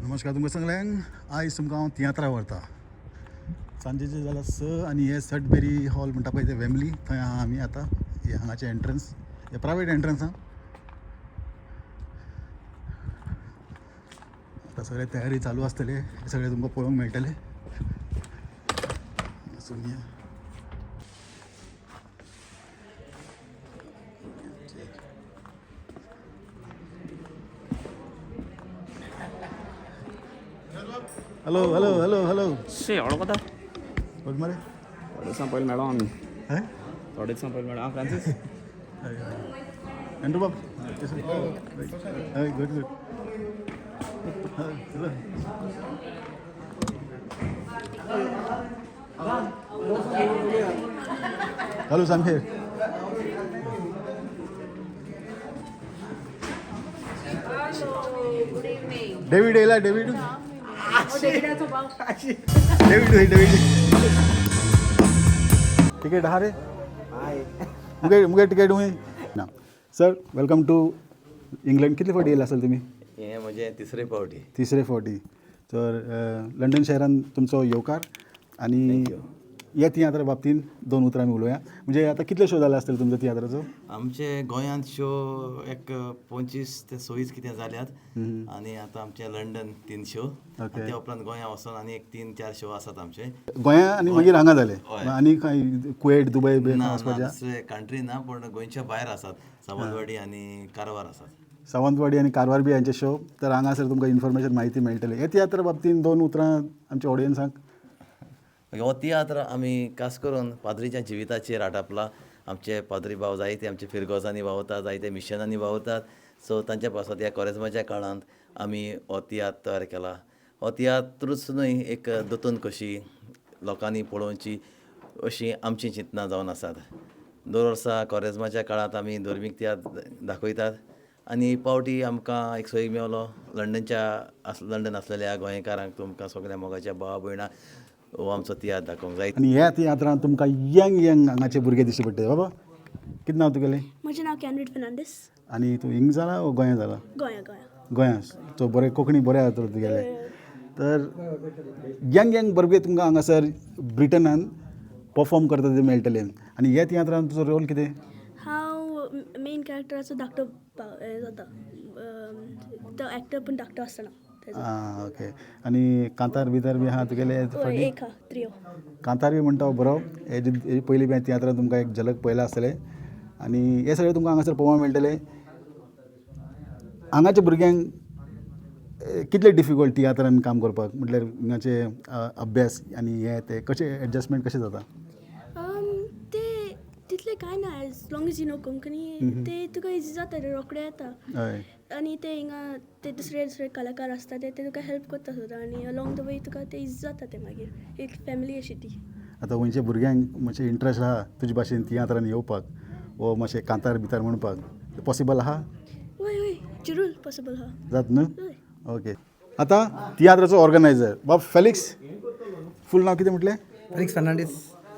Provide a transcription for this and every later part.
नमस्कार तुमकां सगल्यांक. आयज तुमकां हांव तियात्रा व्हरता. सांजेचे जाला 6 आनी हे सडबेरी हॉल म्हणटा पळय ते वेम्बली, थंय आहा आमी आतां. हे हांगाचें एंट्रन्स, हे प्रायवेट एंट्रन्स आहा. आतां सगळे तयारी चालू आसतले, हे सगळें तुमकां पळोवंक मेळटलें. वचून. Hello hello hello hello. शी हळू कोता. गुड मरे. थोडे दिसां पयलीं मेळो आमी. हय. थोडे दिसां पयलीं मेळो आं फ्रांसीस. एंड्रू बाब, हय, गुड गुड. हय, हॅलो सामकें. Good evening. David येयला. डेविड, डेविड, डेविड, तिकेट आहा रे मुगे? मुगे तिकेट हुंय ना. Sir, welcome to England. कितले फावटी येयला आसल तुमी? हे म्हजें तिसरे पावटी. तिसरे फावटी. तर लंडन शहरान तुमचो येवकार आनी ह्या तियात्रा बाबतीन दोन उतरां आमी उलोवया. म्हणजे आतां कितले शो जाले आसतले तुमच्या तियात्राचो? आमचे गोंयांत शो एक 25 ते 26 कितें जाल्यात आनी आतां आमचे लंडन 3 शो. त्या उपरांत गोंया वचोन आनी एक 3-4 शो आसात आमचे. गोंया आनी मागीर हांगा जाले? हय. आनी खंय, कुवेट, दुबय बी ना. वचपाचें? दुसरे कंट्री ना, पूण गोंयच्या भायर आसात. सावंतवाडी आनी कारवार आसात. सावंतवाडी आनी कारवार बी हांचे शो. तर हांगासर तुमकां इन्फॉर्मेशन, म्हायती मेळटली. ह्या तियात्रा बाबतीन दोन उतरां आमच्या ऑडियन्साक. हो तियात्र आमी खास करून पाद्रीच्या जिविताचेर आटापला. आमचे पाद्री भाव जायते आमचे फिरगोजांनी वावरतात, जायते मिशनांनी वावरतात. सो तांच्या पासत ह्या कोरेज्माच्या काळांत आमी हो तियात्र तयार केला. हो तियात्रूच न्हय, एक दोतोन कशी लोकांनी पळोवची अशीं आमचीं चिंतनां जावन आसात. दर वर्सा कोरेज्माच्या काळांत आमी धर्मीक तियात्र दाखयतात आनी ही पावटी आमकां एक सोयी मेवलो लंडनच्या लंडन आसलेल्या गोंयकारांक, तुमकां सगल्या मोगाच्या भावा भयणां हो आमचो तियात्र दाखोवंक जाय. आनी ह्या तियात्रांत तुमकां यंग यंग हांगाचे भुरगे दिश्टी पडटले. बाबा, कितें नांव तुगेलें? म्हजें नांव कॅनरीड फेर्नांडीस. आनी तूं हिंग जाला वो गोंया जाला? गोंया, गोंया. गोंया. सो बरें, कोंकणी बरें आसा तर तुगेलें. तर यंग यंग भुरगे तुमकां हांगासर ब्रिटनान परफॉर्म करता ते मेळटले. आनी ह्या तियात्रान तुजो रोल कितें? हांव मेन कॅरेक्टराचो धाकटो हें जाता तो एक्टर, पूण धाकटो आसतना तेजो. आं, ओके. आनी कांतार बितार बी आहा तुगेले? हय, एक आहा त्रियो. कांतार बी म्हणटा बरो. हेजे हेजे पयलीं बी तियात्रान तुमकां एक झलक पळयला आसतलें आनी हें सगळें तुमकां हांगासर पळोवंक मेळटलें. हांगाच्या भुरग्यांक कितलें डिफिकल्ट तियात्रान काम करपाक? म्हटल्यार हिंगाचे अभ्यास आनी हें तें कशें एडजस्टमेंट कशें जाता? ते तितलें कांय ना. As long as you know Konkani, ते तुका इजी जाता, ते रोखडे येता. आनी ते हिंगा ते दुसरे दुसरे कलाकार आसता, ते तुका हेल्प करता सुद्दां आनी अलोंग the way तुका ते इजी जाता. ते मागीर एक फॅमिली अशी ती. आतां खंयच्या भुरग्यांक मातशें इंट्रस्ट आहा तुजे भाशेन तियात्रान येवपाक वो मातशें कांतार बितार म्हणपाक, पॉसिबल आहा? वय वय, जरूर पॉसिबल आहा. जाता न्हू? हय. ओके. आतां तियात्राचो ऑर्गनायझर बाब फेलिक्स, फूल नांव कितें म्हटलें? फेलिक्स फर्नांडीस.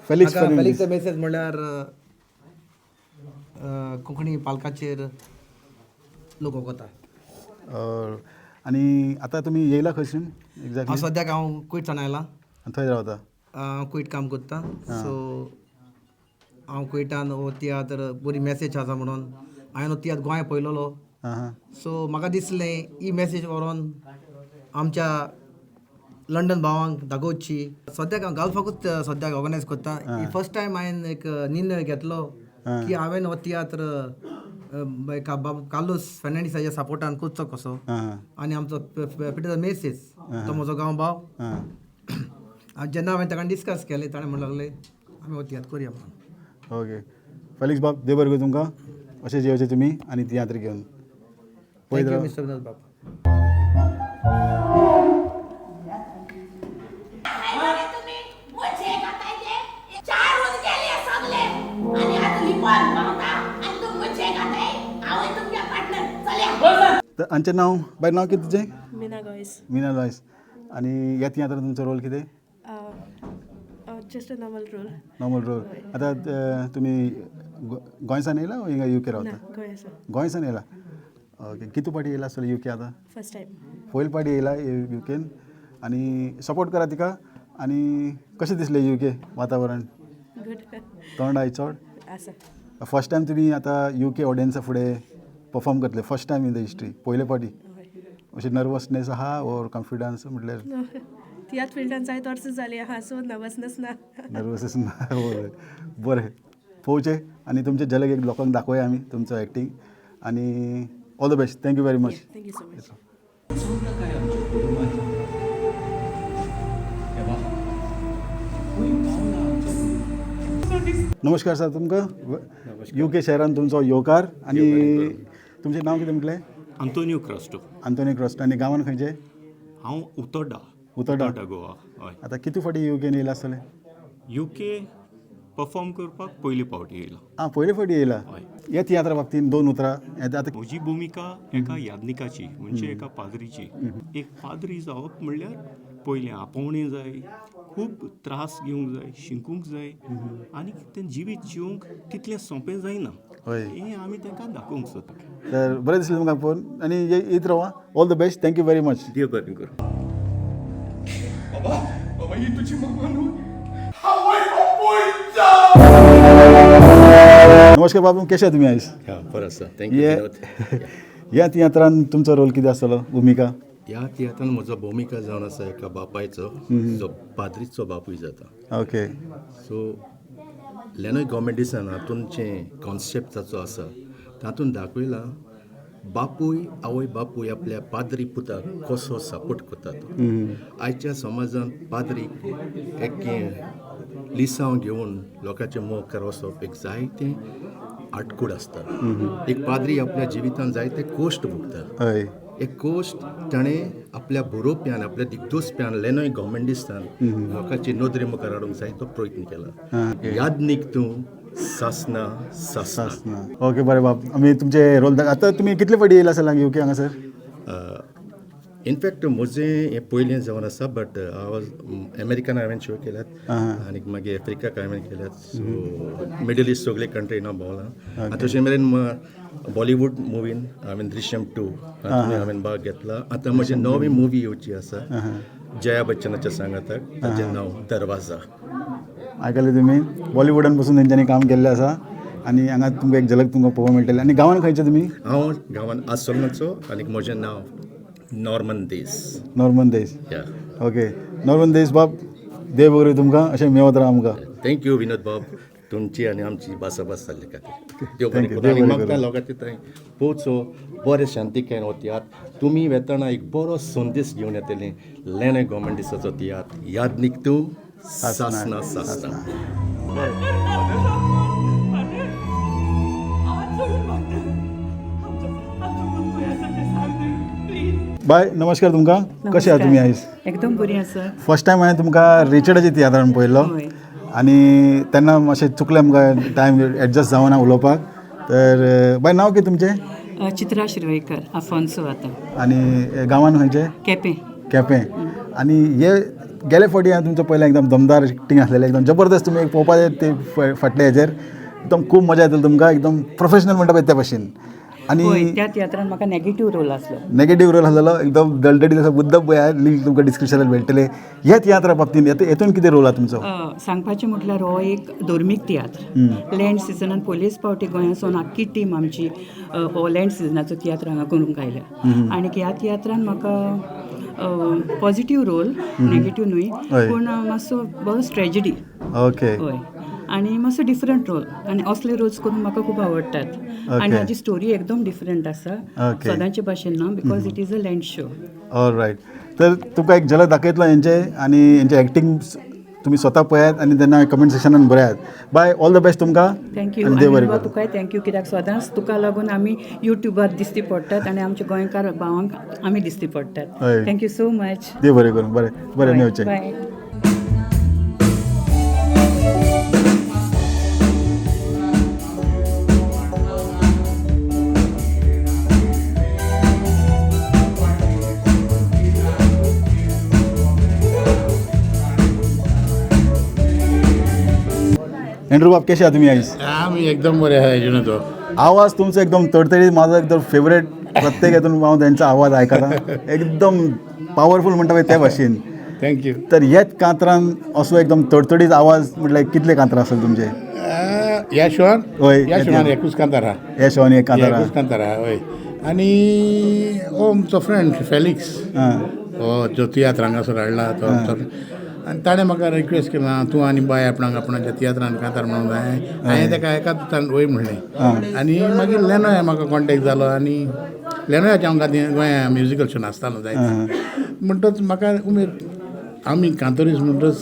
फेलिक्स म्हाका फर्नांडीस. फेलिक्स मेसेज म्हणल्यार कोंकणी पालकाचेर लोक वता. आनी आतां तुमी येयला खंयसून हांव एक्झॅक्टली? सद्याक हांव कुवेटसान आयला. आनी थंय रावता? हांव कुवेट काम करता. सो हांव कुवेटान हो तियात्र बरी मॅसेज आसा म्हणून हांवें हो तियात्र गोंया पळयलेलो. आं हां. सो म्हाका दिसलें ही मॅसेज व्हरोन आमच्या लंडन भावांक दाखोवची. सद्याक हांव गल्फाकूच सद्याक ऑर्गनायज करता. ही फर्स्ट टायम हांवें एक निर्णय घेतलो की हांवें हो तियात्र बाब कार्लोस फर्नांडीसाच्या सपोर्टान करचो कसो. आं हां. आनी आमचो पिटर मेसीस, तो म्हजो गांव भाव. आनी जेन्ना हांवें ताका डिस्कस केलें, ताणें म्हणूंक लागलें आमी हो तियात्र करया म्हणून. ओके फेलिक्स बाब, देव बरें करूं तुमकां. अशें येवचें तुमी आनी तियात्र घेवन पळयत thank you राव. मिस्टर विनोद बाब. तुम्ही मुझे घातायचे चारून गेले सगळे आणि आता लिपॉन भोंवता आणि तू मुझे घाताय. हांव तुमच्या पार्टनर चल्या. तर हांचें नांव, बाय, नांव कितें तुजें? मीना गोयस. मीना लॉयस. आनी ह्या तियात्रान तुमचो रोल कितें? Just a normal role. Normal role. आतां तुमी गोंयसान येयला वो हिंगा युके ना. रावता? गोंय आसा. गोंयसान येयला. ओके, कितू पाटी येयला आसतलो युके आतां? First time. पयले पाटी येयला युकेन आनी सपोर्ट करा तिका. आनी कशें दिसलें युके वातावरण? गुड. तोंड I चड आसा. फर्स्ट टायम तुमी आतां युके ऑडियन्सा फुडें परफॉर्म करतले, first time in the history, पयले पाटी. अशें नर्वसनेस आहा ओर कॉन्फिडन्स म्हटल्यार? तियात्र फिल्डान जायत वर्सां जालीं आहा, सो नर्वसनेस ना. नर्वसनेस ना. बरें बरें, पळोवचें आनी तुमचे झलक एक लोकांक दाखोवया आमी तुमचो एक्टींग. आनी all the best, thank you very much. Thank you so much. चोरला काय आमच्या कुटुंबान? देवा, खंय पावला आमचो कुटुंब? नमस्कार सर, तुमकां युके शहरान तुमचो येवकार. आनी तुमचें नांव कितें म्हटलें? आंतोनियो क्रास्टो. आंतोनी क्रॉस्ट. आनी गांवान खंयचें? हांव उतोड्डा. उतोड्डा. गोवा, हय. आतां कितू फावटी युकेन येयला आसतलें? युके परफॉर्म करपाक पयले फावटी येयला. आं, पयले फावटी येयला. हय. ह्या तियात्रा बाबतीन दोन उतरां आतां. म्हजी भुमिका एका याज्ञिकाची, म्हणजे एका पाद्रीची. एक पाद्री जावप म्हणल्यार पयलें आपोवणें जाय, खूब त्रास घेवंक जाय, शिकूंक जाय आनी तें जिवीत जिवंक तितलें सोंपें जायना. हें आमी तांकां दाखोवंक सोदता. तर बरें दिसलें तुमकां पळोवन आनी येत रावा. All the best, thank you very much. देव बरें करूं. बाबा, बाबा, ही तुजी मामा न्हू. नमस्कार बाबू, कशे आहा तुमी आयज? बरें आसा, thank you. ये विनोद. ह्या तियात्रान तुमचो रोल कितें आसतलो, भुमिका? ह्या तियात्रान म्हजो भुमिका जावन आसा एका बापायचो, जो पाद्रीचो बापूय जाता. सो लेनोय गॉमेडिसान हातून जें कॉन्सेप्ट ताचो आसा तातूंत दाखयलां बापूय, आवय बापूय आपल्या पाद्री पुताक कसो सपोर्ट करता तो. आयच्या समाजांत पाद्रीक एक लिसांव घेवन लोकांचें मोग वचप एक जायतें आटकूड आसता. एक पाद्री आपल्या जिवितांत जायते कोश्ट भोगता. एक कोश्ट ताणें आपल्या बरोवप्यान, आपल्या दिग्दोसप्यान लेनोय गॉमेंडिस्तान लोकांची नदरे मुखार हाडूंक जाय तो प्रयत्न केला. यादनीक तूं सासना सासना. ओके, बरें बाब, आमी तुमचे रोल. आतां तुमी कितले फावटी येयला आसला युके हांगासर? इनफॅक्ट म्हजें हें पयलें जावन आसा, बट हांव अमेरिकन हांवें शो केल्यात आनी मागीर आफ्रिकाक हांवें केल्यात. सो मिडल इस्ट सगळे कंट्रीन हांव भोंवलां. आनी तशें मेरेन बॉलिवूड मुवीन हांवें दृश्यम 2 हातूंत हांवें भाग घेतला. आतां म्हजी नवी मुवी येवची आसा जया बच्चनाच्या सांगाताक, ताचें नांव दरवाजा. आयकलें तुमी, बॉलिवुडान पसून तेंच्यांनी काम केल्लें आसा आनी हांगा तुमकां एक झलक तुमकां पळोवंक मेळटलें. आनी गांवान खंयचें तुमी? हांव गांवान आसोलनाचो आनी म्हजें नांव नॉर्मन देस. नॉर्मन देस. या. ओके नॉर्मन देस बाब, देव बरें तुमकां, अशें मेवत राव आमकां. Thank you विनोद बाब, तुमची आनी आमची भासाभास जाल्ले खातीर. देव बरें Thank you, करूं. देव आनी बरें मागता करूं. लोकांचे थंय पोवचो, बरे शांतिकायेन हो तियात्र तुमी वेतना एक बरो संदेश घेवन येतले. लेणे गॉमेंडिसाचो तियात्र यादनीक तूं सासना सासना. बाय, नमस्कार तुमकां, कशें आहा तुमी आयज? एकदम बरी आसा. फर्स्ट टायम हांवें तुमकां रिचर्डाच्या तियात्रान पळयल्लो. आनी तेन्ना मातशें चुकलें आमकां, टायम एडजस्ट जावना उलोवपाक. तर बाय, नांव कितें तुमचें? चित्रा शिरवयकर, आफोन्सो आतां. आनी गांवान खंयचें? केपें. केपें. आनी हे गेले फावटी हांवें तुमचो पयलें, एकदम दमदार एक्टींग आसलेलें, एकदम जबरदस्त. तुमी एक पळोवपाक ते फाटले हेजेर एकदम खूब मजा येतली तुमकां, एकदम प्रोफेशनल म्हणटा पळय त्या भशेन. आनी हय, त्या तियात्रान म्हाका नेगेटीव रोल आसलो. नेगेटीव रोल आसलेलो, एकदम दलदडीत असो मुद्दम पळय, लिंक तुमकां डिस्क्रिप्शनार मेळटलें. ह्या तियात्रा बाबतीन हेतून कितें रोल आहा तुमचो? सांगपाचें म्हटल्यार हो एक धर्मीक तियात्र. लँड सिजनान पयलेच फावटी गोंयासून आख्खी टीम आमची हो लँड सिजनाचो तियात्र हांगा करूंक आयल्या. आनी ह्या तियात्रान म्हाका पॉजिटीव रोल, नेगेटीव न्हय, पूण मातसो बरो ट्रेजिडी. हय, आनी मातसो डिफरंट रोल, आनी असले रोल्स करूंक म्हाका खूब आवडटात. आनी हाजी स्टोरी एकदम डिफरंट आसा, सदांचे भाशेन ना, because it is a Lent show. All right, तर तुमकां एक झलक दाखयतलो हेंचे आनी हेंचे एक्टींग तुमी स्वता पळयात आनी तेन्ना कमेंट सेक्शनान बरयात. बाय, ऑल the best तुमकां. Thank you. आनी देव बरें आनी करूं. तुकाय thank you, कित्याक सदांच तुका लागून आमी युट्यूबार दिसती पडटात आनी आमच्या गोंयकार भावांक आमी दिसती पडटात. Thank you so much. देव बरें करूं. बरें बरें, मेवचें. बाय. एंड्रू बाब, कशे आहा तुमी आयज? आमी एकदम बरे आहाय, विनोद बाब. आवाज तुमचो एकदम तडतडीत, माझो एकदम फेवरेट प्रत्येक हेतून हांव तेंचो आवाज आयकता, एकदम पावरफूल म्हणटा पळय ते भाशेन. Thank you. तर हेच कांतरान असो एकदम तडतडीत आवाज म्हटल्यार कितले कांतरां आसतले तुमचे? ह्या शोवान? हय. ह्या शोवान एकूच कांतार आहा. ह्या शोवान एक कांतार आहा. एकूच कांतार आहा, हय. आनी हो आमचो फ्रेंड फेलिक्स, हो जो तियात्र हांगासर हाडला तो आमचो, आनी ताणें म्हाका रिक्वेस्ट केला, तूं आनी बाय आपणाक आपणाच्या तियात्रान कांतार म्हणूंक जाय. हांवें ताका एकाच दिसान वय म्हणलें आनी मागीर लेनोया म्हाका कॉन्टेक्ट जालो आनी लेनोयाच्या हांव गोंया म्युजिकल शो नाचतालो जायते, म्हणटच म्हाका उमेद. आमी कांतोरीस म्हणटच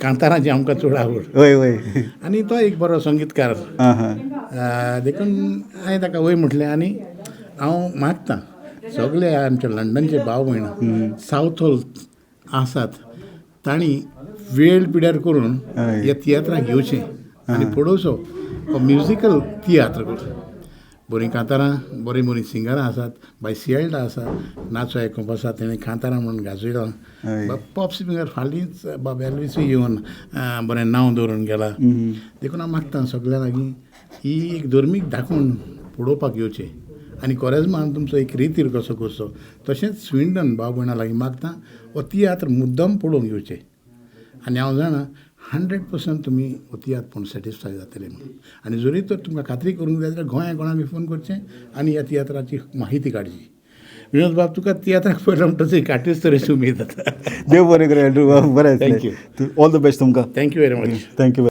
कांतारांची आमकां चड आवड. हय हय. आनी तो एक बरो संगीतकार, देखून हांवें ताका वय म्हटलें. आनी हांव मागतां सगळे आमचे लंडनचे भाव भयणां सावथ हॉल आसात तांणी वेळ पिड्यार करून ह्या तियात्राक घेवचें आनी पळोवचो हो म्युजिकल तियात्र करून. बरीं कांतारां, बरीं बरीं सिंगरां आसात, बाय सियल्डा आसा, नाचो आयकूंक आसा, तेणें कांतारां म्हणून गाजयलां. पॉप सिंगर फालींच बाब एल्विसूय येवन बरें नांव दवरून गेला. देखून हांव मागता सगळ्यां लागीं ही एक धर्मीक दाखोवन पळोवपाक येवचें आनी कोरेज्मान तुमचो एक रितीर कसो करचो. तशेंच स्विंडन भाव भयणां लागीं मागता हो तियात्र मुद्दम पळोवंक येवचें आनी हांव जाणा 100% तुमी हो तियात्र पळोवन सॅटिस्फाय जातले म्हणून. आनी जरी तर तुमकां खात्री करूंक जाय जाल्यार गोंया कोणाक फोन करचें आनी ह्या तियात्राची माहिती काडची. विनोद बाब, तुका तियात्राक पळयलो म्हणटच एक आर्टिस्ट तरेची उमेद जाता. देव बरें करूं एन्ड्रू बाब, बरें. Thank you. All the best तुमकां. Thank you very much. Thank you.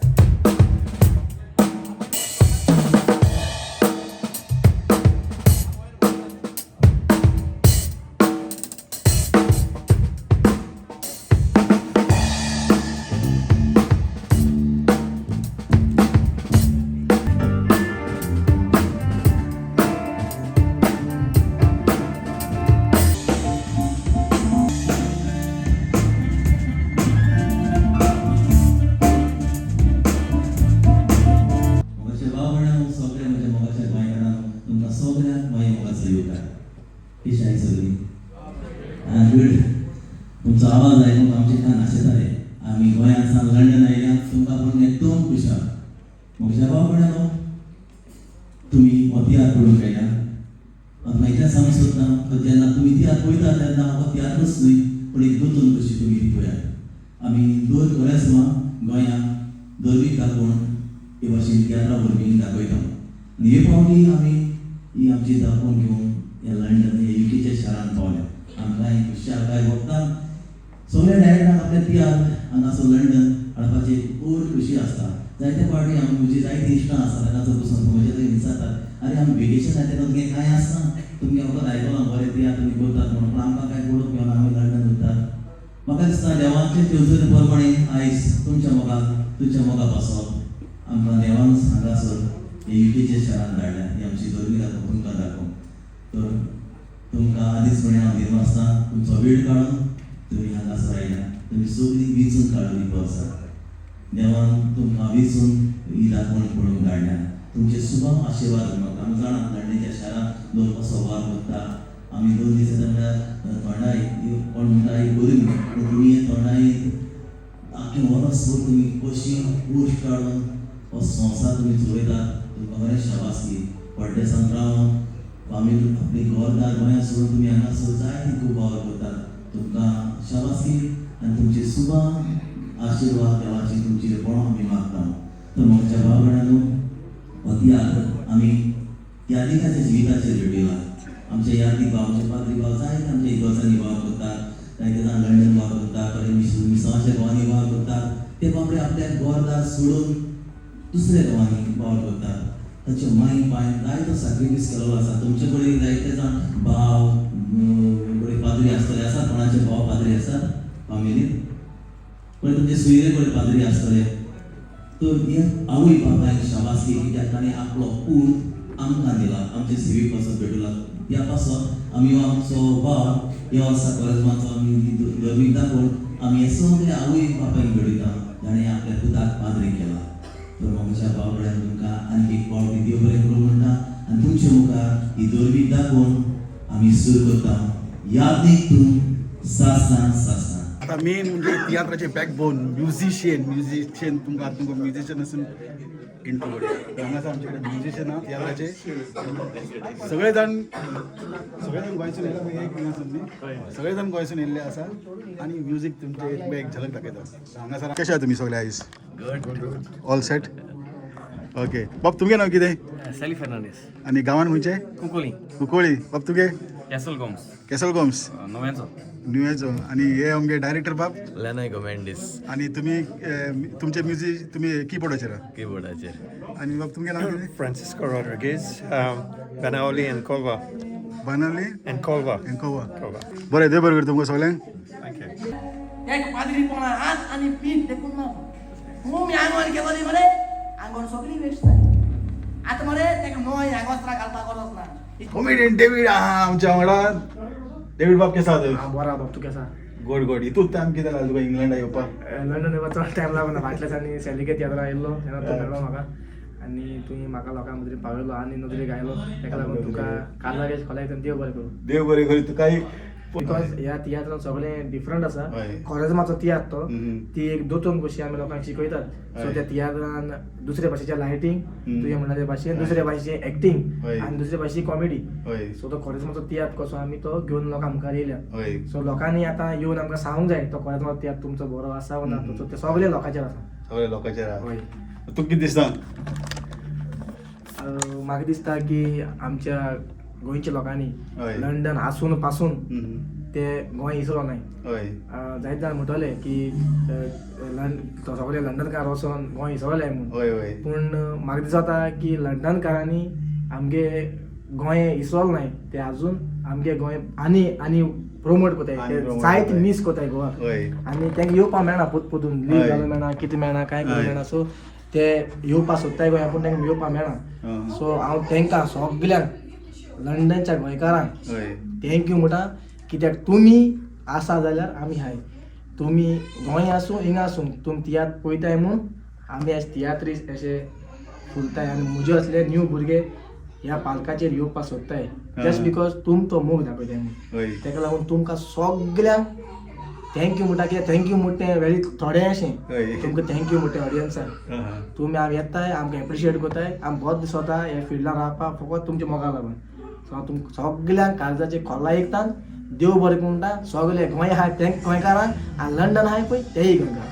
तुमचो आवाज आयकूंक आमचे कान आशेताले. आमी गोंयांत सावन लंडन आयल्या, तुमकां पळोवन एकदम खुशाल. म्हज्या भाव भयणांनो, तुमी हो तियात्र पळोवंक आयल्या. आतां इतलें सांगूंक सोदता, जेन्ना तुमी तियात्र पळयता तेन्ना हो तियात्रच न्हय पूण एक दोतोन कशी तुमी ती पळयात. आमी दर कोरेज्मा गोंयांत धर्मीक दाखोवन हे भाशेन तियात्रा वरवीं दाखयता. आनी हे फावटी आमी ही आमची दाखोवन घेवन ह्या लंडन ह्या युकेच्या शारांत पावल्या. आमकां ही खुशालकाय भोगता. सगळ्या डायरेक्टरांक आपल्या तियात्र हांगासर लंडन हाडपाची खूब खुशी आसता. जायते फावटी आमी म्हजी जायतीं इश्टां आसा तांकां बसून म्हजे थंय विचारतात, आरे आमी वेकेशन येता तेन्ना तुगे कांय आसना, तुमगे फकत आयकलां बरें तियात्र तुमी करतात म्हणून, पूण आमकां कांय पळोवंक मेळना, आमी लंडन उरतात. म्हाका दिसता देवाचे येवजणे प्रमाणे आयज तुमच्या मोगाक तुमच्या मोगा पासत आमकां देवानच हांगासर हे युकेच्या शारांत धाडल्या. ही आमची धर्मीक दाखोवंक तुमकां दाखोवंक. तर तुमकां आदींच म्हणे हांव दिनासतना तुमचो वेळ काडून तुमी हांगासर आयल्या. तुमी सगळीं विंचून काडून ही वर्सां देवान तुमकां विंचून ही दाखोवन पळोवंक धाडल्या. तुमचे सुभाव आशिर्वाद म्हाका. आमी जाणा लंडनच्या शारांत लोक कसो वार करता. आमी 2 दीस येता म्हणल्यार थोंडाय कोण म्हणटा ही बरी न्हू, पूण तुमी हे थोंडाय आख्खें वर्सभर तुमी कशी कश्ट काडून हो संवसार तुमी चलयतात. तुमकां बरें शाबासकी. परदेसांत रावन आमी आपली घरदार गोंयांत सोडून तुमी हांगासर जायती खूब वावर करतात. तुमकां शाबासकी आनी तुमचे सुभा आशिर्वाद देवाची तुमची कोण आमी मागता. तर म्हज्या भाव भयणांनो, हो तियात्र आमी यादिकाच्या जिविताचेर भेटयला. आमचे यादीक भाव, आमचे पाद्री भाव जायते आमच्या इगर्जांनी वावर करतात, जायते जाण लंडन वावर करतात, थोडे मिसांवाच्या गांवांनी वावर करतात. ते बाबडे आपल्या घरदार सोडून दुसऱ्या गांवांनी वावर करतात. ताचे माय पायन जायतो सॅक्रिफायस केल्लो आसा. तुमचे कडेन जायते जाण भाव बरे पाद्री आसतले आसात, कोणाचे भाव पाद्री आसात फामिलीन, पण तुमचे सुयरे कडेन पाद्री आसतले. तर हे आवय बापायक शाबासकी, कित्याक ताणें आपलो पूत आमकां दिला, आमचे सेवे पासत भेटला. ह्या पासत आमी हो आमचो वावर ह्या वर्सा कोरेज्माचो आमी धर्मीक दाखोवन आमी हे सगळे आवय बापायक भेटयता जाणें आपल्या पुताक पाद्री केला. तर म्हज्या भाव भयणांनो, तुमकां आनीक एक फावटी देव बरें करूं म्हणटा आनी तुमचे मुखार ही धर्मीक दाखोवन आमी सुरू करता. यादीक तूं सासना सासना. आतां मेन म्हणजे तियात्राचे बॅकबोन म्युझिशियन. म्युझिशियन तुमकां आतां तुमकां म्युझिशियन आसून इंट्रो करता. हांगासर आमचे कडेन म्युझिशियन आहा तियात्राचे. सगळे जाण, सगळे जाण गोंयसून येयले. एक हांगासर न्ही, सगळे जाण गोंयसून येयल्ले आसा आनी म्युजीक तुमचे तुमकां एक झलक दाखयता हांगासर. कशें आहा तुमी सगळे आयज? All set? Okay. बाब, तुमगें नांव कितें? सॅली फर्नांडीस. आनी गांवान खंयचें? कुंकोली. कुकोळी. बाब, तुगे? कॅसल गोम्स. कॅसल गोम्स. नव्यांचो. न्यूयेचो. आनी हे आमगे डायरेक्टर बाब. लेनय गोमेंडीस. आनी तुमी तुमचे म्युजीक तुमी किबोर्डाचेर? किबोर्डाचेर. आनी बाब, तुमगें नांव कितें? Francisco Rodriguez, Benaulim and Colva. Benaulim And Colva. Colva. Colva. बरें, देव बरें करूं तुमकां सगळ्यांक. Thank you. एक पाद्रीपणा हात आनी पीठ देखून ना तुमी आंगण केलोली मरे, आंगण सगळी वेस्ट जाली. आतां मरे तेका नोय आंगोस्त्रां घालपाक गरज ना. कॉमेडियन डेवीड आहा आमच्या वांगडा. डेवीड बाब, केसो आहा तूं? बरो बाब, तूं केसा? गोड गोड. इतूच टायम कितें लागलो तुका इंग्लंडा येवपाक? लंडन येवपाक चड टायम लागना. फाटल्या दिसांनी सेलिके तियात्रा आयिल्लो तेन्ना तूं मेळ्ळो म्हाका आनी तुवें म्हाका लोकां मदीं पावयलो आनी नदरेक आयलो. तेका लागून तुका काजारेज खोलायत देव बरें करूं. देव बरें करूं तुकाय. Because ह्या तियात्रान सगळें डिफरंट आसा. कॉरेजमाचो तियात्र तो. ती एक दोतोन कशी आमी लोकांक शिकयतात. सो त्या तियात्रान दुसरे भाशेचें लायटींग, तुवें म्हणला ते भाशेन दुसरे भाशेचें एक्टींग आनी दुसरे भाशेची कॉमेडी. सो तो कॉरेजमाचो तियात्र कसो आमी तो घेवन लोकां मुखार येयल्या. सो लोकांनी आतां येवन आमकां सांगूंक जाय तो कॉरेजमाचो तियात्र तुमचो बरो आसा वा ना. सो ते सगळे लोकांचेर आसा. सगळे लोकांचेर आहा. हय. तुका कितें दिसता? म्हाका दिसता की आमच्या गोंयच्या लोकांनी लंडन आसून पासून ते गोंय इसरो नाय. जायते जाण म्हणटले की सगळे लंडनकार वचोन गोंय इसरले म्हूण. हय हय पूण म्हाका दिसता की लंडनकारांनी आमगे गोंय इसरोल नाय, ते आजून आमगे गोंय आनी आनी प्रोमोट कोताय. आनी ते promote जायते कोताय. मीस कोताय गोवा आनी तांकां येवपाक मेळना, पोत पोतून लीव घालूंक मेळना, कितें मेळना, कांय करूंक मेळना. सो ते येवपाक सोदताय गोंया, पूण तांकां येवपाक मेळना. सो हांव तांकां सगल्यांक लंडनच्या गोंयकारांक thank you म्हणटा, कित्याक तुमी आसा जाल्यार आमी हाय. तुमी गोंय आसूं हिंगा आसूं, तुमी तियात्र पळयताय म्हूण आमी आयज तियात्रीस अशे फुलताय आनी म्हजे असले न्यू भुरगे ह्या पालकाचेर येवपाक सोदताय जस्ट because तुम तो मोग दाखयताय म्हूण. ताका लागून तुमकां सगल्यांक thank you म्हणटा, कित्याक thank you म्हणटा तें वेरी थोडें अशें. तुमकां thank you म्हणटा ऑडियन्साक. तुमी आमी येताय, आमकां एप्रिशिएट करताय. आमी बरो दिसता ह्या फिल्डान रावपाक फकत तुमच्या मोगा लागून. सो हांव तुमकां सगल्यांक काळजाचे खोला ऐकतान देव बरें करूं म्हणटा, सगळे गोंय आहाय ते गोंयकारांक आनी लंडन आहाय पळय तेय गोंयकार.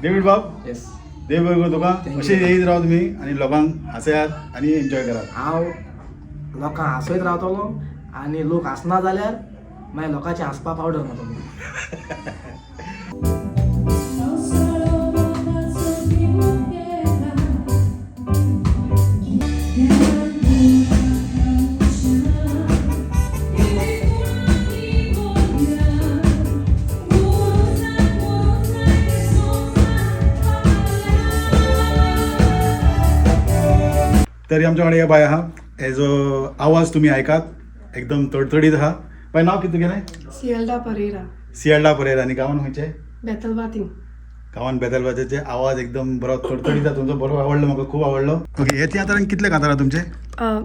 डेवीड बाब. येस. देव बरें करूं तुका. Thank you. अशें येयत राव तुमी आनी लोकांक हांसयात आनी एन्जॉय करात. हांव लोकांक हांसयत रावतलो आनी लोक हांसना जाल्यार मागीर लोकांचें हांसपा पावडर मारतलो. तरी आमच्या वांगडा हे बाय आहा, हेजो आवाज तुमी आयकात, एकदम तडतडीत आहा. बाय, नांव कितें तुगेलें? सियल्डा परेरा. सियल्डा परेरा. आनी गांवान खंयचें? बेतलबातींग. गांवान बेतलबातीचे. आवाज एकदम बरो तडतडीत आहा तुमचो. बरो, आवडलो म्हाका, खूब आवडलो. ओके, हे तियात्रान कितले कांतारां तुमचे?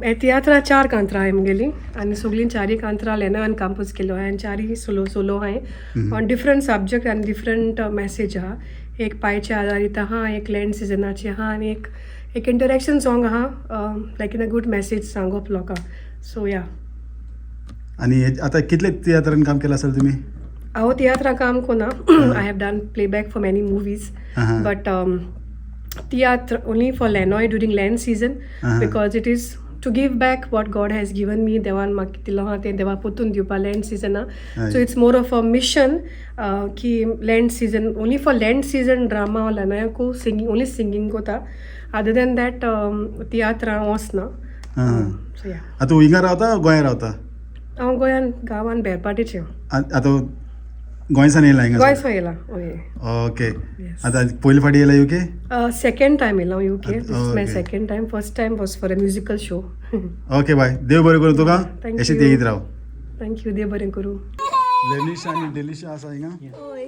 हे तियात्रा चार कांतरां हांवें मुगेलीं आनी सगळीं चारीय कांतरां लेनान कंपोज केल्यो आहाय आनी चारीय सोलो सोलो हांवें ऑन डिफरंट सब्जॅक्ट आनी डिफरंट मॅसेज आहा. एक पायचे आदारीत आहा, एक लँट सिजनाचे आहा आनी एक एक इंटरेक्शन सॉंग आहा, like in a good message सांगप लोकांक. सो या. आनी हे आतां कितले तियात्रान काम केलां आसतलें तुमी? हांव तियात्रां काम कोना. I have done playback for many movies, but tiatr only for Lanoi during Lent season because it is to give back what God has given me. देवान म्हाका दिलो आहा तें देवा पोतून दिवपा लँट सिजना. So it's more of a mission की Lent season, only for Lent season drama हांव लेनोयाकू सिंगींग, ओनली सिंगींग कोता. अदर दॅन that तियात्र हांव वचना. सो या. आतां तूं हिंगा रावता, गोंया रावता? हांव गोंयान, गांवान बेरपाटेचें. आतां गोंयसान येयला हिंगा? गोंयसान येयला, हय. ओके, आतां पयले फावटी येयला युके? सेकंड टायम येयला हांव UK. This is my second time. First time was for a musical show. Okay बाय, देव बरें करूं तुका. Thank अशें you. येयत राव. Thank you, देव बरें करूं. लेनिशा आनी डेलिशा आसा हिंगा. ओय.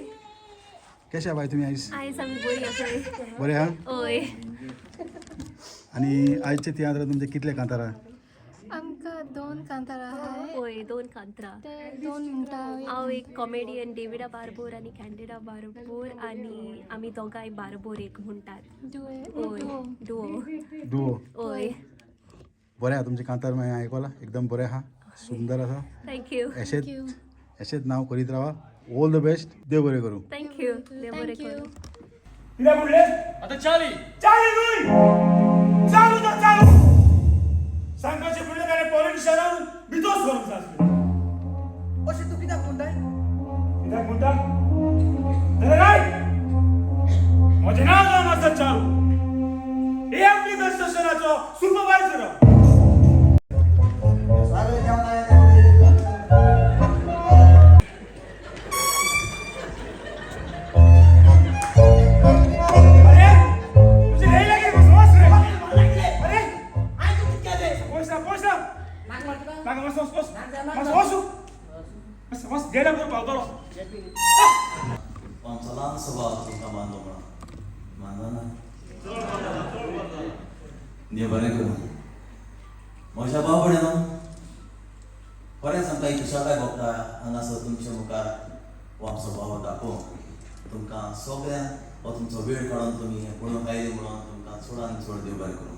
कशें बाय तुमी आयज? आयज आमी बरी आसाय. बरें आहा? ओय. आनी आयचे तियात्र तुमचे कितले कांतारां? आमकां दोन कांतारां आहाय. वय, दोन कांतरां. ते दोन म्हणटा. हांव एक कॉमेडियन डेविडा बारबोर आनी कॅन्डिडा बारबोर आनी आमी दोगांय बारबोर एक म्हणटात. डुओ. वय, डुओ. डुओ. वय. बरें आहा तुमचें कांतार, मागीर आयकलां, एकदम बरें आहा, सुंदर आसा. Thank you. अशेंच अशेंच नांव करीत रावा. ऑल the best, देव बरें करूं. Thank you, देव बरें करूं. कित्याक म्हणलें आतां चाली चाली न्हय, चालू तर चालू. सांगपाचें म्हणलें ताणें पॉलिटिशनान भितर सरूंक जाय आसलें. अशें तूं कित्याक म्हणटाय? कित्याक म्हणटा जाल्यार आयक, म्हजें नांव जावन आसा चारू, एएमपी स्टेशनाचो सुपरवायझर. अरे तुझे नाही लागेल, बस रे. अरे पोच ना, पोच ना, नाका, बस बस बस बस बस बस बस गेल्या बरोबर पावतलो. आमचो ल्हानसो भाव तुमकां मानलो म्हणून मानलो ना, देव बरें करूं. म्हज्या भाव भयणीनो, खरेंच आमकां एक खुशालकाय भोगता हांगासर तुमच्या मुखार हो आमचो भाव दाखोवंक. तुमकां सगळ्यांक हो तुमचो वेळ काडून तुमी हें पळोवंक आयली म्हणून तुमकां चड आनी चड देव बरें करूं.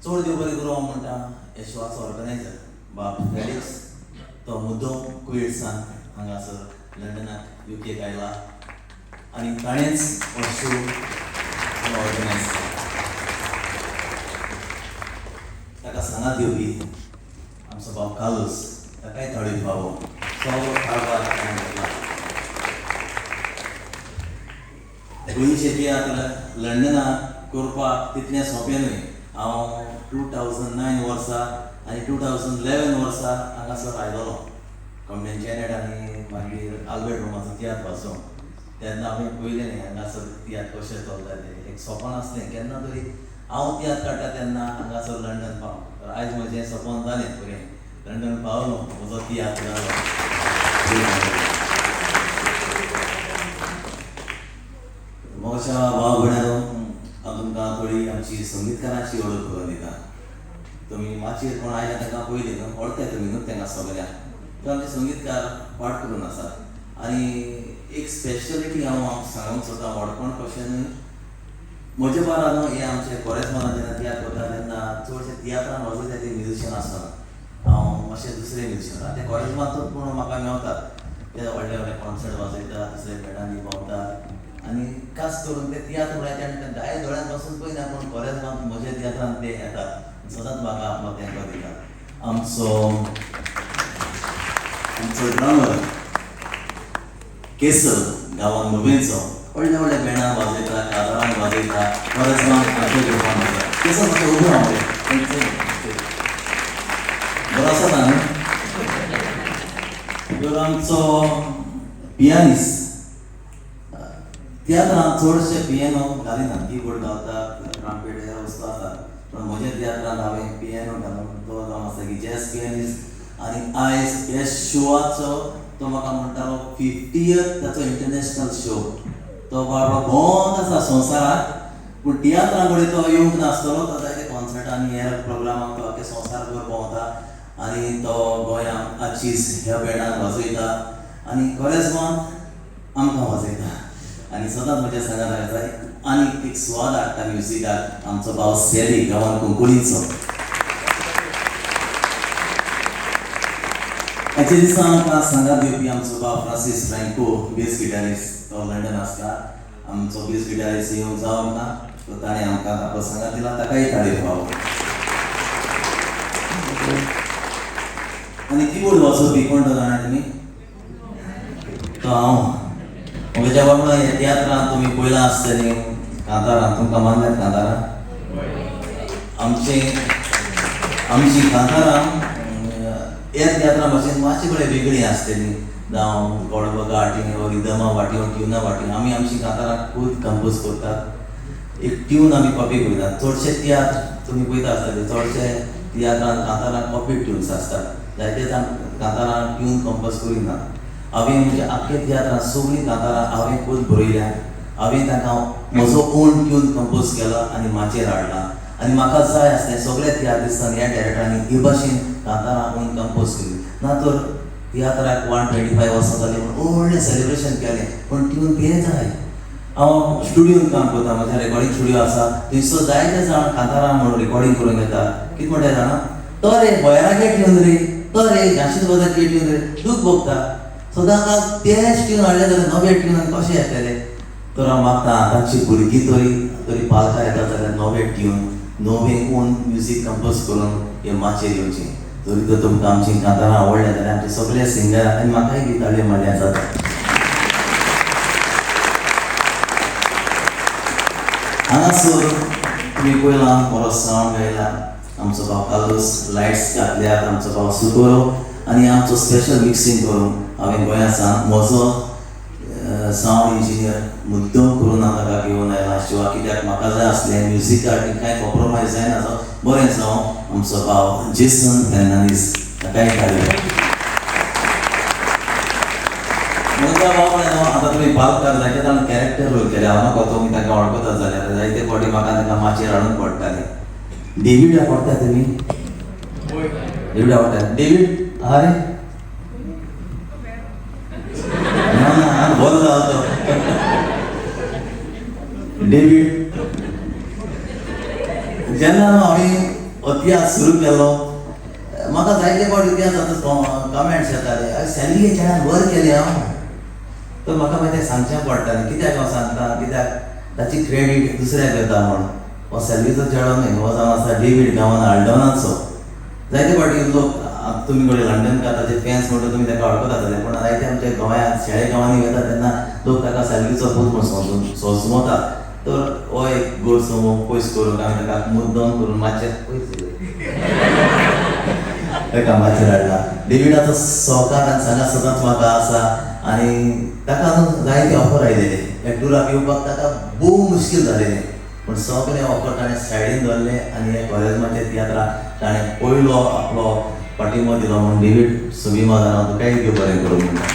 चड देव बरें करूं हांव म्हणटा ह्या शोआचो ऑर्गनायजर बाब फेलिक्स, तो मुद्दम कुवेटसान हांगासर लंडनाक युकेक आयला आनी ताणेंच हो शो ऑर्गनायज केला. ताका सांगात दिवपी आमचो भाव कार्लोस, ताकाय ताळयो फावो. सगळो कारभार ताणें घेतला. गोंयचे तियात्र लंडनाक करपाक तितलें सोंपें न्हय. हांव 2009 वर्सा आनी 2011 वर्सा हांगासर आयलोलो कॉमडेन जेनेट आनी मागीर आल्बर्ट रोमाचो तियात्र वाचोवंक. तेन्ना हांवें पळयलें न्ही हांगासर तियात्र कशें चलता तें. एक सपन आसलें केन्ना तरी हांव तियात्र काडटा तेन्ना हांगासर लंडन पाव. तर आयज म्हजें सपन जालें पुरें, लंडन पावलो, म्हजो तियात्र जालो. म्हज्या भाव भयणांनो, हांव तुमकां थोडी आमची संगीतकारांची वळख करून दिता. तुमी माचयेर कोण आयल्या तांकां पयलीं न्हू वळखताय तुमी न्हू तांकां सगळ्यांक. तर आमचे संगीतकार पाठ करून आसात आनी एक स्पेशलिटी हांव सांगूंक सोदता, व्हडपण कशें न्हय, म्हज्या बारा न्हू हे आमचे कोरेस्मानान जेन्ना तियात्र करता तेन्ना चडशे तियात्रान वाजयता ते म्युजिशियन आसना, हांव मातशें दुसरे म्युजिशियन. ते कोरेस्मांतूच पूण म्हाका मेवतात, ते व्हडले व्हडले कॉन्सर्ट वाजयता, दुसरे बँडांनी भोंवतात आनी खास करून ते तियात्र म्हणल्यार ते दाय दोळ्यान बसून पळयना, पूण कोरेस्मांत म्हज्या तियात्रान ते येतात, सदांच म्हाका आपलो तेंको दितात. आमचो आमचो ड्रमर केसर गांवान नुवेंचो, व्हडल्या व्हडल्या बँडान वाजयता, काजारान वाजयता, कोरेस्मांत आमच्या ग्रुपान वाजयता. केसर मातशें उबो राव मरे, बरो आसा न्हू. तर आमचो पियानिस्ट तियात्रान चडशे पियानो घालिना, किबोर्ड घालता, ट्रांपेट ह्या वस्तू आसात, पूण म्हज्या तियात्रान हांवें पियानो घालून तो जावन आसा की जॅज पियानिस्ट. आनी आयज ह्या शोआचो तो म्हाका म्हणटालो 50th ताचो इंटरनॅशनल शो. तो बाबडो भोंवत आसा संवसाराक, पूण तियात्रां कडेन तो येवंक नासतलो, तो जायते कॉन्सर्ट आनी हेर प्रोग्रामाक तो आख्खे संवसारभर भोंवता आनी तो गोंयांत आचीस ह्या बँडान वाजयता आनी कोरेस्मांत आमकां वाजयता आनी सदांच म्हज्या सांगात आसा. आनी एक स्वाद हाडटा म्युजिकाक आमचो भाव सॅली गांवान कुंकळीचो. हाचे दिसा आमकां सांगात दिवपी आमचो भाव फ्रांसीस फ्रँको, बेस गिटारिस्ट, तो लंडन आसता. आमचो बेस गिटारिस्ट येवंक जावंक ना, तो ताणें आमकां आपलो सांगात दिला, ताकाय ताळयो फावो. आनी किबोर्ड वाजोवपी कोण तो जाणा तुमी? तो हांव. म्हज्या वांगडा ह्या तियात्रांत तुमी पळयलां आसतलीं कांतारां, तुमकां मानल्यात कांतारां? आमची आमची कांतारां ह्या तियात्रां भाशेन मातशी कडेन वेगळी आसतली, जावं गोडबगा वाटी वा रिदमा वाटी वा ट्युना वाटी. आमी आमची कांतारां खूब कंपोज करतात, एक ट्यून आमी कॉपी करिनात. चडशे तियात्र तुमी पळयता आसतले, चडशे तियात्रान कांतारां कॉपी ट्युन्स आसतात, जायते जाण कांतारां ट्यून कंपोज करिनात. हांवें म्हज्या आख्खे तियात्रां सगळीं कांतारां हांवें खूब बरयल्या, हांवें तांकां म्हजो ओन ट्यून कंपोज केला आनी माचयेर हाडला. आनी म्हाका जाय आसलें सगळे तियात्रिस्तान ह्या डायरेक्टरांनी हे भाशेन कांतारां आपूण कंपोज केली ना तर तियात्राक 125 वर्सां जालीं म्हूण व्हडलें सेलिब्रेशन केलें पूण ट्यून तें जाय. हांव स्टुडियोन काम करता, म्हज्या रेकॉर्डिंग स्टुडियो आसा, थंयसर जायते जाण कांतारां म्हणून रेकॉर्डिंग करूंक येता. कितें म्हणटा जाणा, तो रे बॉयरागे ट्यून रे, तो रे झांशी बाजारचे ट्यून रे, दूख भोगता सदां तेच ट्यून हाडले जाल्यार नवे ट्यून कशें येतले. तर हांव मागता आतांची भुरगीं तरी तरी पालकां येता जाल्यार नवे ट्यून नवे ओन म्युजीक कंपोज करून हे माचयेर येवचें. जरी तर तुमकां आमचीं कांतारां आवडल्या जाल्यार आमचे सगळे सिंगर आनी म्हाकाय बी ताळयो मारल्यार जाता. हांगासर तुमी पळयलां बरो सावंड गायला आमचो भाव कार्लोस, लायट्स घातल्यात आमचो भाव सुकोरो आनी आमचो स्पेशल मिक्सिंग करून हांवें गोंया सावन म्हजो सावंड इंजिनियर मुद्दम करून हांव ताका घेवन आयला शिवा, कित्याक म्हाका जाय आसलें म्युजिकाक कांय कॉम्प्रोमायज जायना, बरें जावं आमचो भाव जेसन फेर्नांडीस ताकाय ताळयो. म्हजो भाव म्हणलें आतां तुमी पालकार जायते जाण कॅरेक्टर रोल केले, हांव नाका तुमी तांकां वळखता जाल्यार जायते फावटी म्हाका तांकां माचयेर हाडून पडटाले. डेवीड आवडटा तुमी? डेवीड आवडटा? डेवीड आहा रे? ना ना बरो जालो तो डेवीड. जेन्ना हांवें हो तियात्र सुरू केलो म्हाका जायते फावटी तियात्र कमेंट्स येताले, अरे सॅलिये चेड्यान बरें केलें हांव. तर म्हाका मागीर तें सांगचें पडटालें, कित्याक हांव सांगता, कित्याक ताची क्रेडीट दुसऱ्याक येता म्हूण. हो सॅल्वीचो चेडो न्हय, हो जावन आसा डेवीड गांवान आल्डोनाचो. जायते फावटी लोक तुमी कडेन लंडनकार ताचे फॅन्स म्हणटा तुमी ताका वळखता जातले, पूण जायते आमच्या गोंयांत शेळे गांवांनी वता तेन्ना लोक ताका सॅल्वीचो पूत म्हूण समजता. तर हो एक गोरसमो पयस करूंक आमी ताका मुद्दम करून मातशें पयस ताका माचयेर हाडला. डेविडाचो सहकार आनी सांगात सदांच म्हाका आसा आनी ताका जायते ऑफर आयलेले ह्या टुराक येवपाक ताका भोव मुश्कील जालेलें, पूण सगळे ऑफर ताणें सायडीन दवरले आनी ह्या कॉलेजमाच्या तियात्राक ताणें पयलो आपलो पाठिंबो दिलो म्हूण डेवीड सोबिमा जाणा तुकाय देव बरें करूं म्हणटा.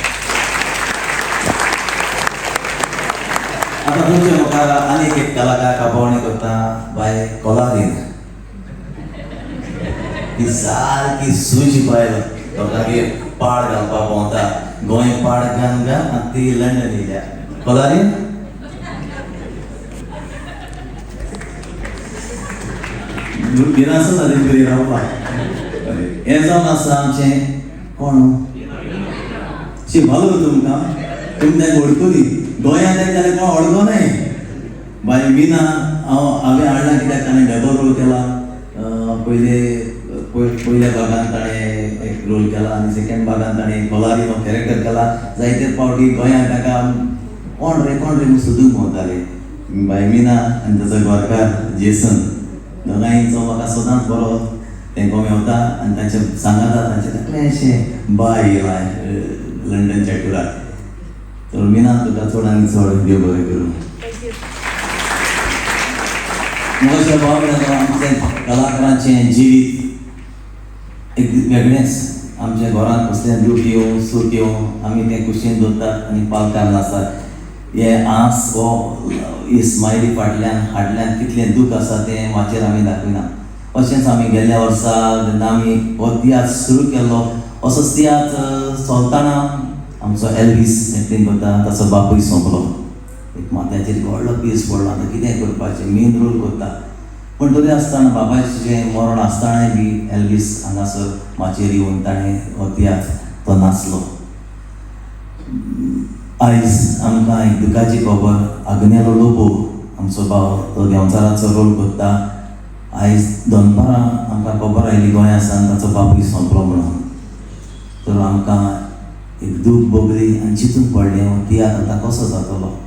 आतां तुमच्या मुखार आनीक एक कलाकार कापावणी करता, बाय कोलारीन. ती सारकी सुजी बायल लोकांगेर पाड घालपाक भोंवता, गोंय पाड घालून घाल आनी ती लंडन येयल्या. कोलारीन भिरांत जाली बरी रावपाक. हें जावन आसा आमचें कोण शी भालो तुमकां, तुमी तांकां वळखली गोंयांत जाल्यार कोण वळखो न्हय. बाय मीना हांव हांवें हाडला कित्याक ताणें डबल रोल केला. पयले पयल्या भागान ताणें एक रोल केला आनी सेकेंड भागान ताणें कोलारीन हो कॅरेक्टर केला. जायते फावटी गोंयांत ताका कोण रे म्हूण सोदूंक भोंवताले. बाय मीना आनी ताचो घरकार जेसन दोगांयचो म्हाका सदांच बरो तेंको मेवता आनी तांचे सांगाता तांचें तकलें अशें बाय येयलां लंडनच्या टुराक. तर मीना तुका चड आनी चड देव बरें करूं. म्हज्या भाव आमचें कलाकारांचें जिवीत एक वेगळेंच. आमच्या घरांत कसलें दूख येवं सूख येवं आमी तें कुशीन दवरतात आनी पालकार नासतात. हे आस हो ही स्मायली फाटल्यान हाडल्यान कितलें दूख आसा तें माचयेर आमी दाखयना. अशेंच आमी गेल्ल्या वर्सा जेन्ना आमी हो तियात्र सुरू केल्लो असोच तियात्र चलतना आमचो एल्वीस एक्टींग करता ताचो बापूय सोंपलो. एक माथ्याचेर व्हडलो पीस पडलो, आतां कितें करपाचें, मेन रोल करता. पूण तरी आसतना बापायचें मरण आसतनाय बी एल्वीस हांगासर माचयेर येवन ताणें हो तियात्र तो नाचलो. आयज आमकां एक दुखाची खबर, आग्नेलो लोबो आमचो भाव तो देंवचाराचो रोल करता. आयज दनपारां आमकां खबर आयली गोंया सावन ताचो बापूय सोंपलो म्हणून. तर आमकां एक दूख भोगली आनी चिंतून पडलें हो तियात्र आतां कसो जातलो.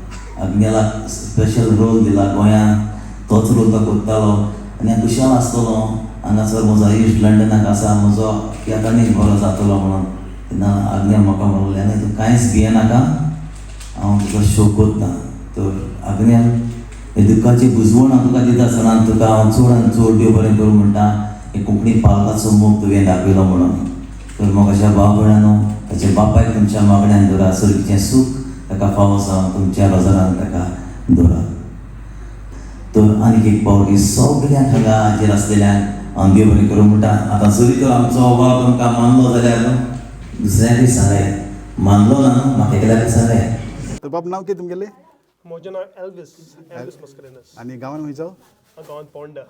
आग्नेलाक स्पेशल रोल दिला गोंयांत, तोच रोल तो करतालो आनी हांव खुशाल आसतलो हांगासर म्हजो इश्ट लंडनाक आसा, म्हजो तियात्र आनीक बरो जातलो म्हणून. तेन्ना आग्नेल म्हाका म्हणलें न्ही तूं कांयच भियेनाका, हांव तुजो शो करता. तर आग्नेल हे दुख्खाची बुजवण हांव तुका दिता आसतना तुका हांव चड आनी चड देव बरें करूं म्हणटा. हे कोंकणी पालकाचो मोग तुवें दाखयलो म्हणून. तर मोगाच्या भाव भयणांनो ताच्या बापायक तुमच्या मागण्यान दवरा, सर्गीचें सूख ताका फावो जावं तुमच्या रोजरान ताका दवरा. तर आनीक एक पावटी सगळ्यांक हांगा हाजेर आसलेल्यांक हांव देव बरें करूं म्हणटा. आतां जरी तर आमचो वावर तुमकां मानलो जाल्यार दुसऱ्यांकूय सांगाय, मानलो ना न्हू म्हाका एकल्याकूय सांगाय. तर बाब नांव कितें तुमगेलें? म्हजें नांव एल्वीस, एल्वीस मस्करेनस. आनी गांवान खंयचो? गांवान पोंडा.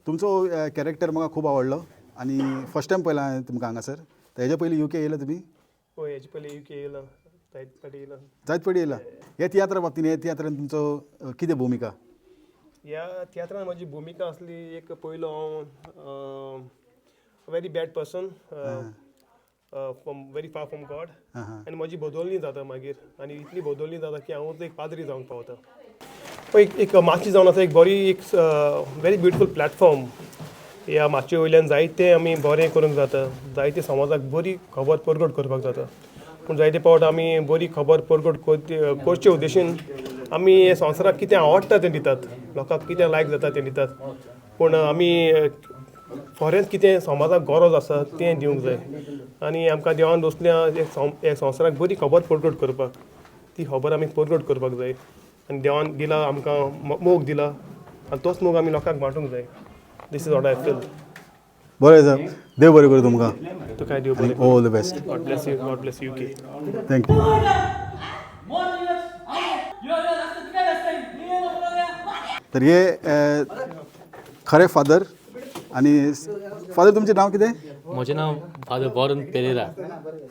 तुमचो कॅरेक्टर म्हाका खूब आवडलो आनी फर्स्ट टायम पळयला हांवें तुमकां हांगासर. तर हेजे पयलीं युके येयला तुमी? हय, हेजे पयलीं युके येयला, जायत फावटी येयला. जायत फावटी येयला. ह्या तियात्रा बाबतीन, ह्या तियात्रान तुमचो कितें भुमिका? ह्या तियात्रान म्हजी भुमिका आसली एक, पयलो हांव very bad person from very far from God, आनी म्हजी बदलणी जाता मागीर, आनी इतली बदलणी जाता की हांव एक पाद्री जावंक पावता. एक एक माची जावन आसा एक बरी एक व्हेरी ब्युटिफूल प्लॅटफॉर्म. ह्या माचये वयल्यान जायतें आमी बरें करूंक जाता, जायते समाजाक बरी खबर परगट करपाक जाता. पूण जायते फावट आमी बरी खबर परगट करचे उद्देशीन आमी संवसाराक कितें आवडटा तें दितात, लोकांक कितें लायक जाता तें दितात, पूण आमी खरेंच कितें समाजाक गरज आसा तें दिवंक जाय. आनी आमकां देवान दसल्या एक संवसाराक बरी खबर परगट करपाक, ती खबर आमी परगट करपाक जाय. आनी देवान दिला आमकां मोग दिला आनी तोच मोग आमी लोकांक वांटूंक जाय. This is what I feel. बरें सर, देव बरें करूं तुमकां. तुका देव बरें. All the best. God bless you. God bless you. Thank you. तर हे खरे फादर. आनी फादर तुमचें नांव कितें? म्हजें नांव father Boron Pereira.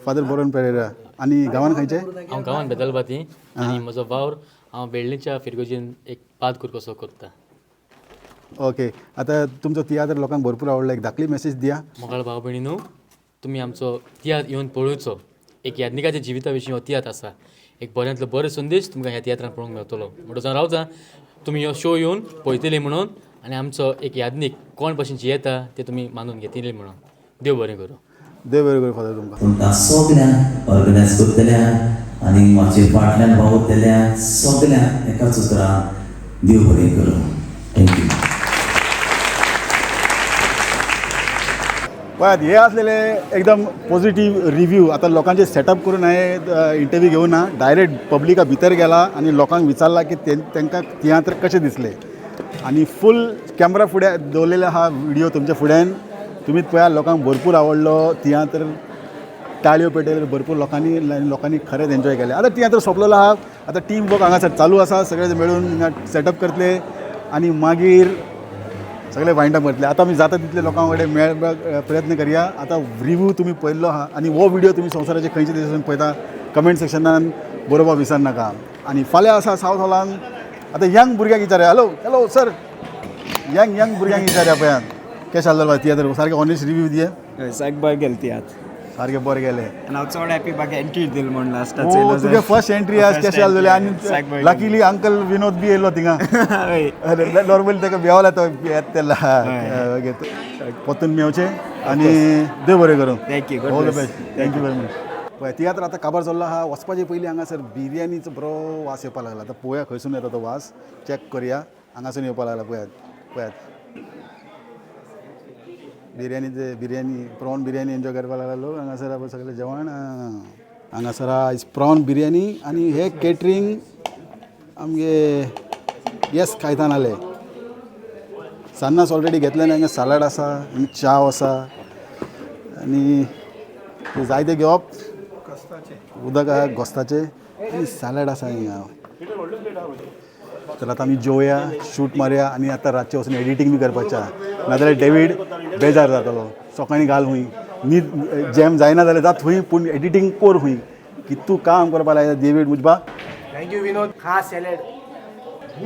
Father Boron Pereira. आनी गांवान खंयचें? हांव गांवान बेदलबाती आनी म्हजो वावर हांव वेळ्ळीच्या फिरगोजीन एक पादकूर कसो करता. ओके, आतां तुमचो तियात्र लोकांक भरपूर आवडलो, एक धाकली मॅसेज दिया. मोगाळ भाव भयणी न्हू, तुमी आमचो तियात्र येवन पळोवचो. एक याज्ञिकाच्या जिविता विशीं हो तियात्र आसा. एक बऱ्यांतलो बरो संदेश तुमकां ह्या तियात्रान पळोवंक मेळटलो. म्हणटच हांव रावता, तुमी हो शो येवन पळयतली म्हणून आनी आमचो एक याज्ञीक कोण भशेन जियेता तें तुमी मानून घेतली म्हणून. देव बरें करूं. देव बरें करूं फादर तुमकां. तुमकां सगल्यांक ऑर्गनायज करतल्यांक आनी म्हाजे फाटल्यान वावुरतल्यांक सगल्यांक एकाच उतरान देव बरें करूं. Thank you. पळयात हे आसलेले एकदम पॉझिटिव्ह रिव्ह्यू. आतां लोकांचे सेटअप करून हांवें इंटरव्यू घेवना, ना, डायरेक्ट पब्लिका भितर गेला आनी लोकांक विचारला की तांकां तियात्र कशें दिसले. आनी फूल कॅमरा फुडें दवरलेलो आहा व्हिडियो तुमच्या फुड्यान, तुमी पळयात लोकांक भरपूर आवडलो तियात्र, टाळयो पेटयल्यो भरपूर लोकांनी, लोकांनी खरेंच एन्जॉय केलें. आतां तियात्र सोंपलेलो आहा, आतां टीम वर्क हांगासर चालू आसा, सगळे मेळून हिंगा सेटअप करतले आनी मागीर सगळे वायंड अप करतले. आतां आमी जाता तितले लोकां कडेन मेळपाक प्रयत्न करया. आतां रिव्यू तुमी पळयल्लो आहा आनी हो व्हिडियो तुमी संवसाराचे खंयचे देशान पळयता कमेंट सेक्शनान बरोवपाक विसर नाका. आनी फाल्यां आसा सावथ हॉलान. आतां यंग भुरग्यांक विचारया. Hello hello sir, young young भुरग्यांक विचारया पळयात कशें आसलेलो तियात्र, सारकें ऑनेस्ट रिव्यू दिये. सारकें बरें गेलें तियात्र, सारकें बरें गेलें. आनी हांव चड हॅपी म्हाका एंट्री दिली म्हूण लास्टाक. तुगे फर्स्ट एंट्री आज कशें आसलेली? आनी लकीली अंकल विनोद बी येयलो थिंगा. नॉर्मली ताका बेवला तो येता तेन्ना. परतून मेवचें आनी देव बरें करूं. Thank you. All the best. Thank you very much. पळय तियात्र आतां काबार चल्लो आहा. वचपाचे पयलीं हांगासर बिरयानीचो बरो वास येवपाक लागला. आतां पळोवया खंयसून येता तो वास, चॅक करया. हांगासून येवपाक लागला पळयात पळयात बिरयानी, बिरयानी प्रॉन बिरयानी एन्जॉय करपाक लागला लोक हांगासर. सगळें जेवण हांगासर आयज प्रॉन बिरयानी. आनी हे केटरींग आमगे येस कायतानाले सान्नास ऑलरेडी घेतले. हांगा सॅलड आसा, च्याव आसा आनी जायते घेवप उदक आहा घोस्ताचें आनी सॅलड आसा हिंगा. तर आतां आमी जेवया, शूट मारया आनी आतां रातचें वचून एडिटींग बी करपाचें आहा, नाजाल्यार डेवीड बेजार जातलो. सकाळीं घाल हुंय, न्हीद जॅम जायना जाल्यार जात हुंय, पूण एडिटींग कोर हुंय. कितू काम करपाक लायता डेवीड मुजबा. Thank you Vinod. खा सॅलड.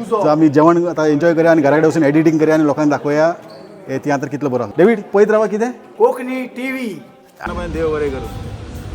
सो आमी जेवण आतां एन्जॉय करया आनी घरा कडेन वचून एडिटींग करया आनी लोकांक दाखोवया हे तियात्र कितलो बरो. डेवीड पळयत रावा कितें कोंकणी टीव्ही. देव बरें करूं.